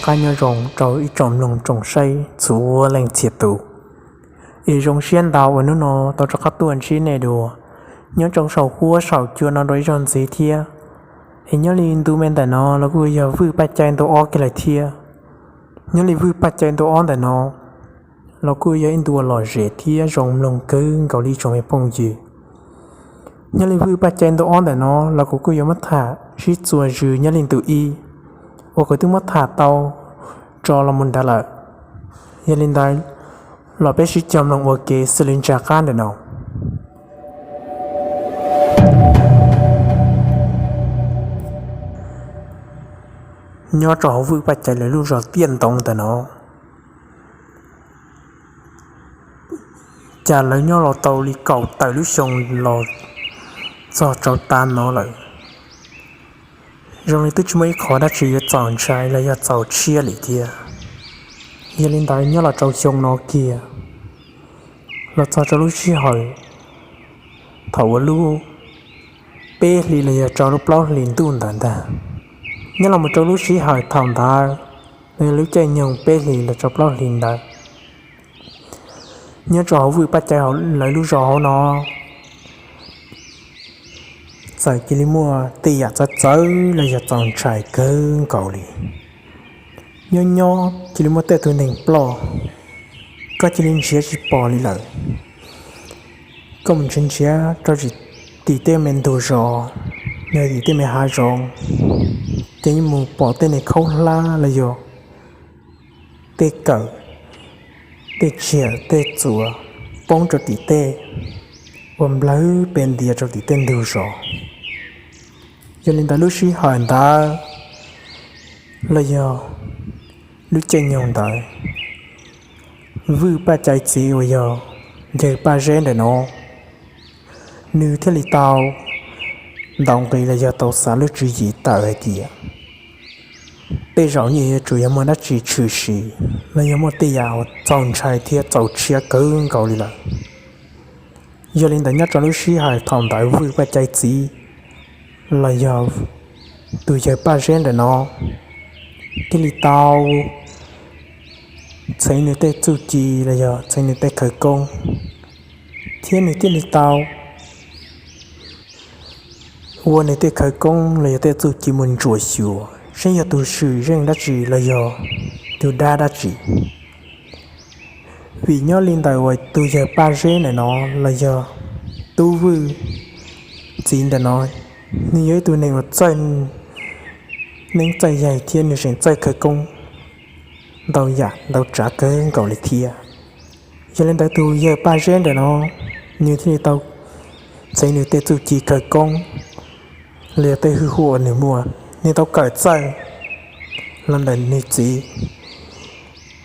Qab nyob zoo rau ib tsoom mloog tsoom saib txhua leej txhia tus. Es zoo siab ntau uas hnub no tau rov qab tuaj ntsib nej dua, nyob rau saum huab saum cua no rau ib zaug ntxiv thiab. Es nyob li ntu me ntawm no los kuj yog Vwj Paj Cai ntu ob kiag lawm thiab. Nyob li Vwj Paj Cai ntu ob ntawm no los kuj yog ib ntu uas lom zem thiab zoo mloog kawg nkaus li tsoom me phooj ywg. Nyob li Vwj Paj Cai ntu ob ntawm no los kuv kuj yuav muab tham sib txuas zws nyob li ntu ib uas kuv twb muab tham tau tso los mus ntawd lawm. Yog li ntawd, los peb sib cog mloog ua ke xws li ntsaj qab ntawm no. Nyob rau hauv Vwj Paj Cai lawv lub zos Tiaj Ntoo ntawm no, cas lawv nyob los tau li kaum tawm lub xyoo los txog rau tav no lawm, zoo li twb tsis muaj ib qho dab tsi yuav txaus ntshai los yog txaus tshiab li thiab. Yog li ntawd nyob los rau xyoo no kiag, los txog rau lub sij hawm thaum uas lub peb hlis los yog rau lub plaub hlis ntuj ntawd ntag, nyob los mus rau lub sij hawm thaum ntawd, los yog lub caij nyoog peb hlis los rau plaub hlis ntawd, nyob rau hauv Vwj Paj Cai lawv lub zos hauv no, txawm cia li muaj tej yam txawv txawv los yog txaus ntshai kawg nkaus li. Nyob nyob cia li muaj tej tug neeg ploj, koj cia li nrhiav tsis pom li lawm. Koj mus nrhiav nrhiav rau tim tej me ntug zos, yog tim tej me hav zoov, ces yeej mus pom tej neeg khaub hlab los yog tej kawm, tej tsiaj tej txuas poob rau tim tej, ua nplawg pes ntiav rau tim tej ntug zos. Yog li ntawd lub sij hawm ntawd los yog lub caij nyoog ntawd, Vwj Paj Cai txiv uas yog yawg Paj Zeb ntawm no, nws thiaj li tau ntaus nqi los yog tau xav lub tswv yim tawm hais tias tej zaum yeej yuav tsum yog muaj dab tsi tshwm sim los yog muaj tej yam uas txaus ntshai thiab txaus tshiab kawg nkaus li lawm. Yog li ntawd nyob rau lub sij hawm thaum ntawd Vwj Paj Cai txiv los yog tus yawg Paj Zeb ntawm no thiaj li tau txheev nws tej txuj ci los yog txheev nws tej khawv koob, thiab nws thiaj li tau ua nws tej khawv koob los yog tej txuj ci mus ntsuam xyuas saib yog tus swm zeej dab tsi los yog tus dab dab tsi. Vim nyob li ntawm uas tus yawg Paj Zeb ntawm no los yog Tub Vwj txiv ntawm no, nws yog ib tug neeg uas txawj neeb txawj yaig thiab nws tseem txawj khawv koob ntau yam ntau tsav kawg nkaus li thiab. Yog li ntawd tus yawg Paj Zeb ntawm no, nws thiaj li tau txheev nws tej txuj ci khawv koob los yog tej hwj huam uas nws muaj, nws tau kawm txawj los ntawm nws txiv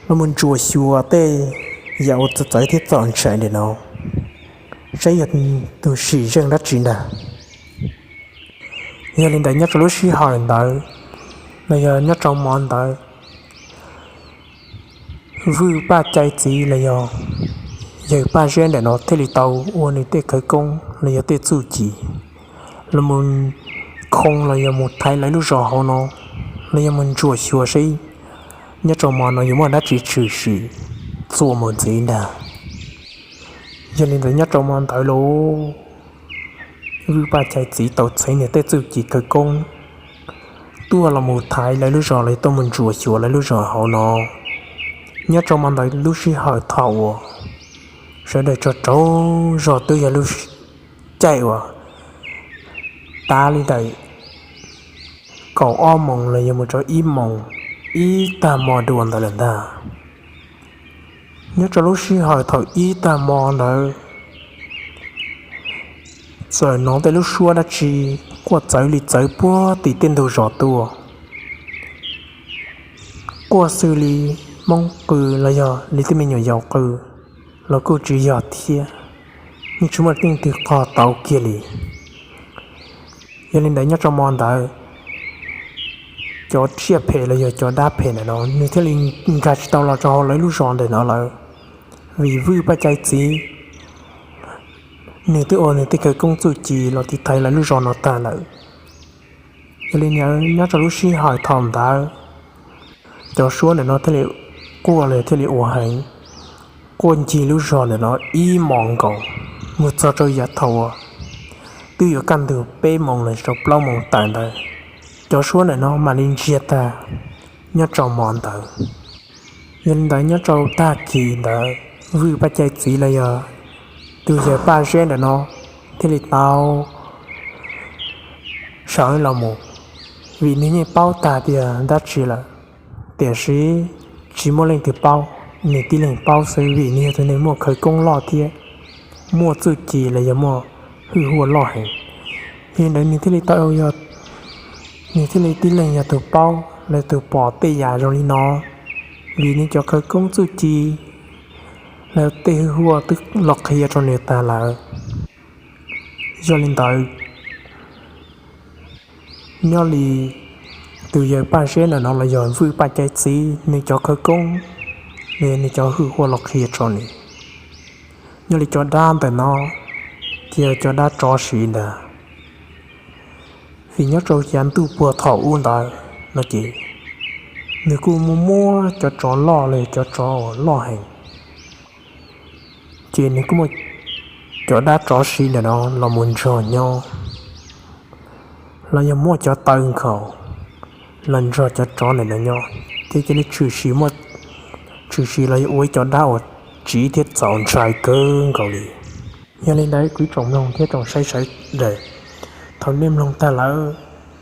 los mus ntsuam xyuas tej yam uas txawv txawv thiab txaus ntshai ntawm no saib yog tus swm zeej dab tsi ntag. Yog li ntawd nyob rau lub sij hawm ntawd los yog nyob rau hmo ntawd, Vwj Paj Cai txiv los yog yawg Paj Zeb ntawm no thiaj li tau ua nws tej khawv koob los yog tej txuj ci los mus khoo los yog mus thaiv lawv lub zos hauv no, los yog mus ntsuam xyuas seb nyob rau hmo no yuav muaj dab tsi tshwm sim txuas mus ntxiv ntag. Yog li ntawd nyob rau hmo ntawd los Vwj Paj Cai txiv tau txheev nws tej txuj ci khawv koob tuaj los mus thaiv lawv lub zos los yog tuaj mus ntsuam xyuas lawv lub zos hauv no. Nyob rau hmo ntawd lub sij hawm thaum uas sawv daws tsaug tsaug zog twb yog lub caij uas tav li ntawm kaum ob moos los yog mus rau ib moos ib tag hmo dua ntawd lawm ntag. Nyob rau lub sij hawm thaum ib tag hmo ntawd, txawm hnov tej lub suab dab tsi quaj txawv li txawv puag tim tej ntug zos tuaj, quaj xws li Hmoob qw los yog li tej me nyuam yaus qw los kuj tsis yog thiab, yeej tsis muaj leej twg qog tau kiag li. Yog li ntawd nyob rau hmo ntawd, cov tsiaj phem los yog cov dab phem ntawm no nws thiaj li nkag tsis tau los rau hauv lawv lub zos ntawm no lawm, vim Vwj Paj Cai txiv nws twb ua nws tej khawv koob txuj ci los tiv thaiv lawv lub zos no tag lawm. Yog li ntawd nyob rau lub sij hawm thaum ntawd, Cov suab ntawm no thiaj li quaj los thiaj li ua heev, quaj ncig lub zos ntawm no ib hmos nkaus, mus txog rau yav thaum uas twb yuav kaj ntug peb moos los rau plaub moos tawm ntawd, cov suab ntawm no mam li ntsiag tag nyob rau hmo ntawd. Yog li ntawd nyob rau tag kis ntawd, Vwj Paj Cai txiv los yog tus yawg Paj Zeb ntawm no thiaj li tau sawv los mus, vim nws yeej paub tag tias dab tsi lawm, tiam sis tsis muaj leej twg paub, nws tib leeg paub xwb vim nws yog tus neeg muaj khawv koob loj thiab muaj txuj ci los yog muaj hwj huaj loj heev. Yog li ntawd nws thiaj li tau, nws thiaj li tib leeg yog tus paub los tus pom tej yam zoo li no, vim nws cov khawv koob txuj ci los tej hwj huaj twb los qhia rau nws tag lawm. Yog li ntawd, nyob li tus yawg Paj Zeb ntawm no los yog Vwj Paj Cai txiv nws cov khawv koob, nws cov hwj huaj los qhia rau nws. Nyob li cov dab ntawm no, ces yog cov dab tsov siv ntawd, vim nyob rau yav ntuj puag thaum ub ntawd no ces nws kuj muaj muab cov tsov loj los cov tsov uas loj heev, ces nws kuj muab cov dab tsov siv ntawm no los mus nrog nyob, los yog muab cov taw nkhaus los nrog cov tsov ntawm no nyob, ces cia li tshwm sim muaj, tshwm sim los yog ua ib cov dab uas tsiv thiab txaus ntshai kawg nkaus li. Yog li ntawd kuv ib tsoom mloog thiab tsoom saib sawv daws, thaum nej mloog tag lawm,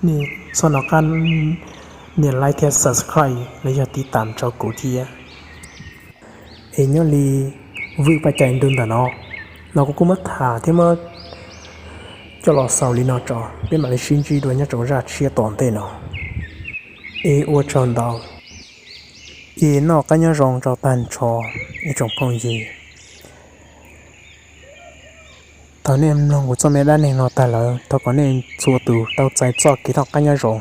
nej txhob nco qab nias like thiab subscribe los yog tiv tam rau kuv thiab. Es nyob li Vwj Paj Cai ntu ntawm no los kuv kuj muab tham thiab muab coj los xaus li no tso, peb mam li sib ntsib dua nyob rau zaj tshiab tom ntej no. Es ua tsaug ntau, es noj qab nyob zoo rau tag nrho ib tsoom phooj ywg. Thaum nej mloog kuv txoj me dab neeg no tag lawm, thov kom nej txhua tus tau txais txoj kev noj qab nyob zoo.